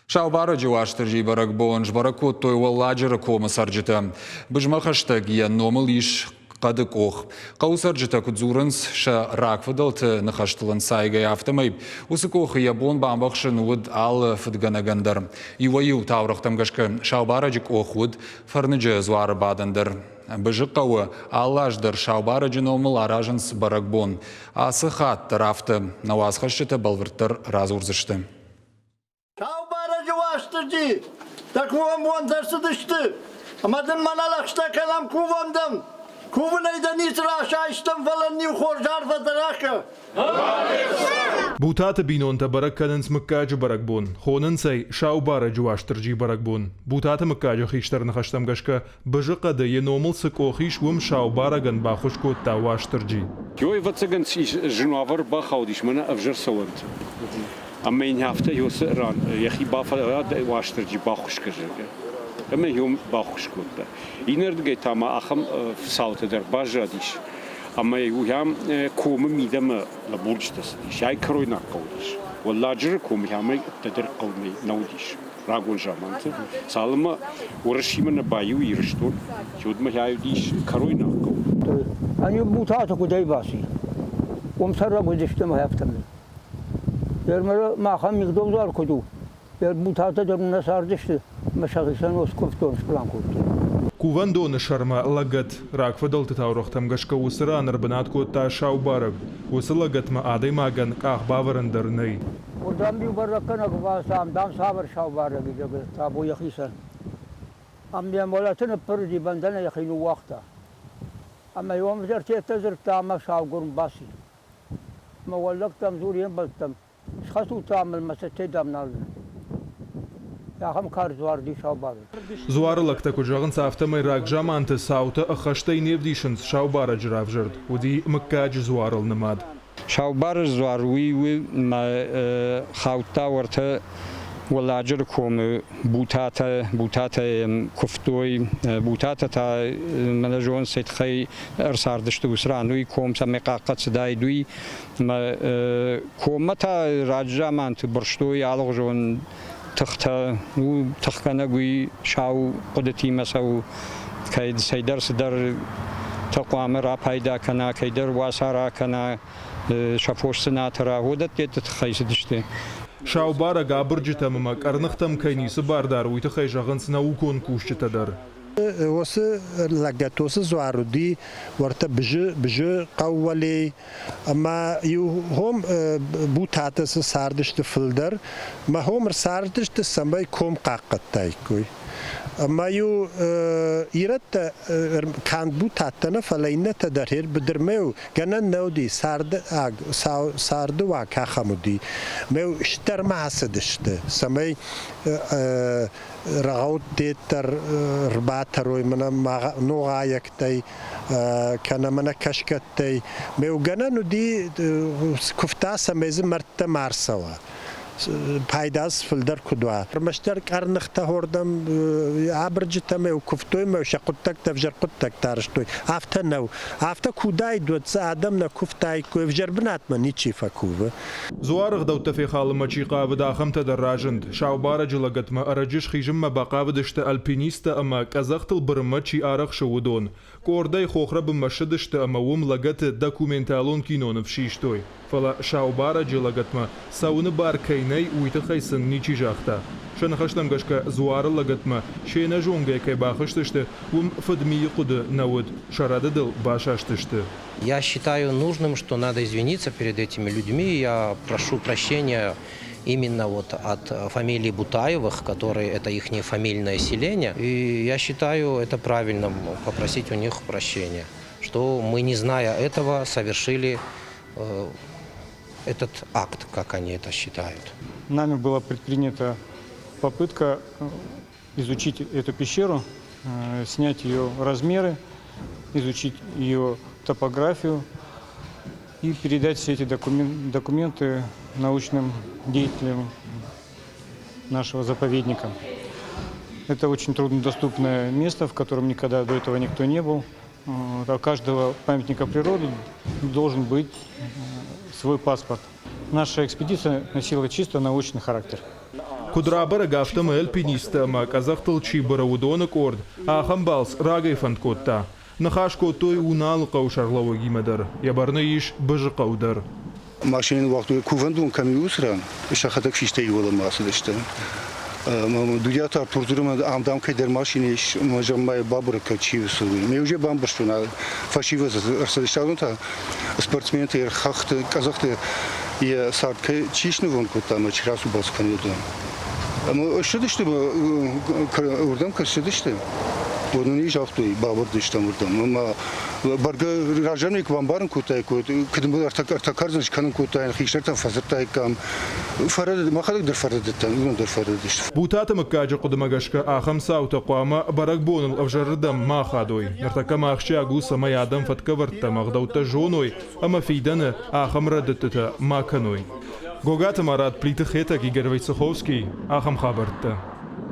Саубарӕджы Уастырджийы бӕрӕгбон сбӕрӕг кодтой Уӕлладжыры комы цӕрджытӕ. Бызмӕ хӕстӕг йӕ номыл ис хъӕды къох. Хъӕуы цӕрджытӕ куыд дзурынц, сӕ рагфыдӕлты ныхӕстыл ӕнцайгӕйӕ, афтӕмӕй уыцы къохы йӕ бон бамбӕхсын уыд алы фыдгӕнӕгӕн дӕр. Иуӕй-иу таурӕгътӕм гӕсгӕ Саубарӕджы къох уыд Фӕрныджы дзуары бадӕн дӕр. Бызы хъӕуы алы аз дӕр Саубарӕджы номыл аразынц бӕрӕгбон. Ацы хатт дӕр афтӕ. Нӕ уацхӕсджытӕ бӕлвырддӕр радзурдзысты. Саубарӕджы Уастырджи, дӕ кувӕн бонтӕ ӕрцыдысты, ӕмӕ дын мӕнӕ лӕгъстӕ кӕнӕм кувӕн дӕм. Кувынӕй дӕ ницы расайстӕм, фӕлӕ нын-иу хорз арфӕтӕ ракӕ. Бутаты бинонтӕ бӕрӕг кӕнынц мыггаджы бӕрӕгбон. Хонынц ӕй Саубарӕджы Уастырджийы бӕрӕгбон. Бутаты мыггаджы хистӕр ныхӕстӕм гӕсгӕ, Бызы хъӕды йӕ номыл цы къох ис, уым Саубарӕгӕн баххуыс кодта Уастырджи. Ёй, ӕвӕццӕгӕн, зын уавӕр бахаудис, мӕнӕ ӕвзӕр цӕуӕнты. Ӕмӕ йын афтӕ уыцы ран йӕхи бафӕрӕд Уастырджи баххуыс кӕн, зӕгъгӕ. Ӕмӕ йын баххуыс кодта. Иннӕрдыгӕй та ма ахӕм цаутӕ дӕр баззадис, ӕмӕ уый комы мидӕмӕ лӕбурджытӕ цыдис. Ай кӕройнаг хъӕу уыдис. Уӕлладжыры комы амӕй ӕддӕдӕр хъӕу нӕ уыдис рагон заманты. Цалынмӕ Уырысимӕ нӕ баиу Ирыстон, уӕдмӕ уыдис кӕройнаг хъӕу. Ӕниу Бутаты куыдӕй баци? Уым цӕрӕг уыдысты мӕ афтӕмӕй. Ермӕ махӕн мигъдон куыд у, Бутатӕ дӕр нӕ цардысты ӕмӕ сӕхицӕн куывддон спълан кодтой. Кувӕндоны сӕрмӕ лӕгӕт. Рагфыдӕлты таурӕгътӕм гӕсгӕ уыцы ран ӕрбынат кодта сау барӕг. Уыцы лӕгӕтмӕ адӕймагӕн къах бавӕрӕн дӕр нӕй. Уырдӕм иу бӕрӕггӕнӕг бацам, дам, цавӕр сау барӕг и, зӕгъы, табу йӕхицӕн. Ӕмӕ йӕ мӕлӕты ныппырыди, бӕндӕнӕй йӕхи ныууагъта. Ӕмӕ йӕм ӕвзӕртӕ дзырдта ӕмӕ саугуырм баци. Мӕ уӕллӕгтӕм дзур йе мбӕлттӕм, схӕцут та мыл, мӕ цӕстӕй дам нал зыны. Ахӕм карз дзуар ди саубарӕг. Дзуары лӕгтӕ куыд зӕгъынц, афтӕмӕй рагзаманты цаутӕ ӕххӕстӕй не вдисынц саубарӕджы равзӕрд. Уыди мыггаджы дзуарыл нымад. Саубарӕджы дзуар уый у мӕ хаудта уӕртӕ Уӕлладжыры комы Бутатӕ, Бутатӕ йӕм куывтой. Бутатӕ та мӕнӕ зонын цӕй тыххӕй ӕрцардысты уыцы ран, уый ком цӕмӕй хъахъхъӕд цыдаид, уый. Ӕмӕ коммӕ та раджы заманты бырстой алыгъуызон тыхтӕ. Ну, тыхгӕнӕг уый сау хъуыдытимӕ цӕуы, кӕй цӕйдӕр цыдӕр тӕ хъуамӕ рапайда кӕна, кӕйдӕр уацар акӕна, сӕ фос сын атӕра, уыдӕтты тыххӕй цыдысты. Саубарӕг абырджытӕм ӕмӕ къӕрныхтӕм кӕй ницы бар дары, уый тыххӕй зӕгъынц наукон кусджытӕ дӕр. Уыцы лӕггӕдты уыцы дзуар уыди уӕртӕ Бызы, Бызы хъӕу уӕлей ӕмӕ иу хом Бутаты цы цардысты фылдӕр, мӕ хом ӕрцардысты, цӕмӕй ком хъахъхъӕдтаиккой. Ӕмӕ-иу ирӕттӕ канд Бутаттӕ нӕ, фӕлӕ иннӕтӕ дӕр быдырмӕ гӕнӕн нӕ уыди, царды, царды уаг ахӕм уыди. Мӕ стӕрмӕ ацыдысты, цӕмӕй рӕгъӕуттӕ дӕр ӕрбатӕрой мӕнӕ ногъайӕгтӕй кӕнӕ мӕнӕ кӕсгӕттӕй. Мӕ гӕнӕн уыди, куывта, цӕмӕй дзы мӕрдтӕ ма ӕрцӕуа. Пайда фылдӕр куыд уа. Ӕрмӕстдӕр къӕрныхтӕ хордӕм абырджытӕ мӕ куывтой мӕ сӕ хъуыддӕгтӕ ӕвзӕр хъуыддӕгтӕ арӕзтой. Афтӕ нӕу. Афтӕ куы уыдаид, уӕд дзы адӕм нӕ куывтаиккой, ӕвзӕр бынатмӕ ничи фӕкувы. Дзуары ӕгъдӕуттӕ фехалынмӕ чи хъавыд, ахӕмтӕ дӕр разынд. Саубарӕджы лӕгӕтмӕ ӕрӕджы схизынмӕ бахъавыдысты альпинисттӕ ӕмӕ къӕдзӕхтыл бырынмӕ чи арӕхсы, уыдон. Къордӕй хохрӕбынмӕ ссыдысты ӕмӕ уым лӕгӕты документалон киноныв систой. Фӕлӕ Саубарӕджы лӕгӕтмӕ цӕуыны бар кӕй нӕй, уый тыххӕй сын ничи загъта. Сӕ ныхӕстӕм гӕсгӕ дзуары лӕгӕтмӕ се нӕзонгӕ кӕй бахызтысты, уым фыдмийы хъуыды нӕ уыд, сӕ рӕдыдыл басастысты. Я считаю нужным, что надо извиниться перед этими людьми. Я прошу прощения именно вот от фамилии Бутаевых, которые это их фамильное селение. И я считаю это правильным попросить у них прощения, что мы, не зная этого, совершили этот акт, как они это считают. Нами была предпринята попытка изучить эту пещеру, снять ее размеры, изучить ее топографию и передать все эти документы научным деятелям нашего заповедника. Это очень труднодоступное место, в котором никогда до этого никто не был. У каждого памятника природы должен быть свой паспорт. Наша экспедиция носила чисто научный характер. Куыд рабӕрӕг, афтӕмӕй альпинисттӕ ӕмӕ къӕдзӕхтыл чи быры, уыдоны къорд ахӕм балц рагӕй фӕнд кодта. Ныхас кодтой Уналы хъӕуы сӕргълӕууӕгимӕ дӕр. Йӕ бӕрны ис Бызы хъӕу дӕр. Машинӕ ныууагътой кувӕндон кӕм и, уыцы ран. Сӕхӕдӕг фистӕй уӕлӕмӕ ацыдысты. Дудиаты Артур дзуры, ам дам кӕйдӕр машинӕ ис, ӕмӕ зӕгъ, бабӕрӕг кӕн, чи у, цы у. Ме уже бамбӕрстон, фӕсивӕд ӕрцыдысты, адон та спортсментӕ хӕхты, къӕдзӕхты йӕ цард кӕй чи снывонд кодта ӕмӕ чи рацу-бацу кӕны, уыдон. Ӕмӕ ссыдысты, уырдӕм куы ссыдысты, уӕд нын загътой, бавӕрдыстӕм уырдӕм. Ӕмӕ бӕргӕ разӕй куы бамбарын кодтаиккой, куыд ӕртӕ кӕрдзын скӕнын кодтаин, хистӕртӕн фӕдзырдтаиккам, мӕхӕдӕг дӕр фӕрӕдыдтӕн, уыдон дӕр фӕрӕдыдысты. Бутаты мыггаджы хъуыдымӕ гӕсгӕ ахӕм цаутӕ хъуамӕ бӕрӕгбоныл ӕвзӕрырдӕм ма ахадой. Ныртӕккӕ ма ахсджиаг у, цӕмӕй адӕм фӕткӕвӕрдтӕ ӕмӕ ӕгъдӕуттӕ зоной ӕмӕ фидӕны ахӕм рӕдыдтытӕ ма кӕной. Гогаты Марат, Плиты Хетӕг, Игорь Войцеховский. Ахӕм хабӕрттӕ.